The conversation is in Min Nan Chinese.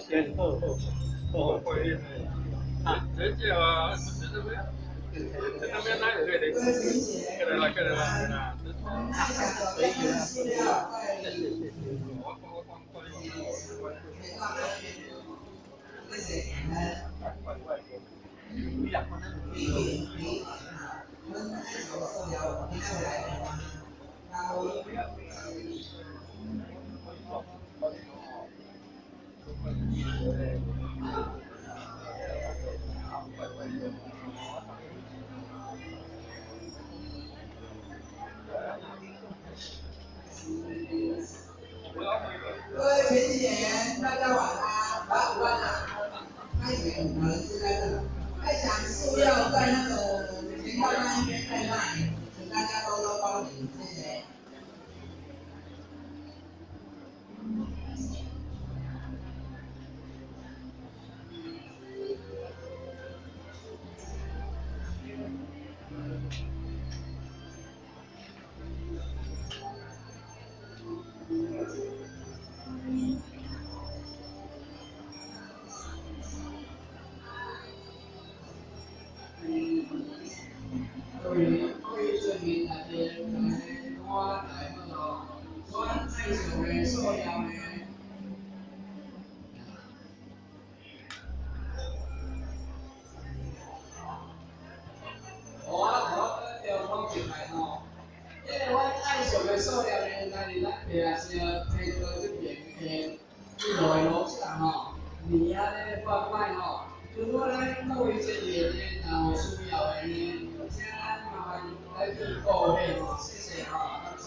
對，好好好，好。啊，這這啊，這這邊，這那邊哪有對對？各位同學，過來啦，過來啦，愛上的塑料在謝謝謝謝。我我我我謝謝感恩。我們愛上的塑料，我們來。各位全體演員，大家晚安，晚午安啊！愛想我們是在這，愛想塑料在那個前道那一邊在賣，請大家多多光臨，謝謝。各位各位村民，大家我來講哦，阮愛上的塑料呢，我我著講一擺吼，因為阮愛上的塑料呢，來佇咱地下室提到這邊的一路的路上吼，年仔咧販賣吼，如果咱各位這邊呢，若有需要的呢，請咱麻煩來去購買吼，謝謝吼，感謝。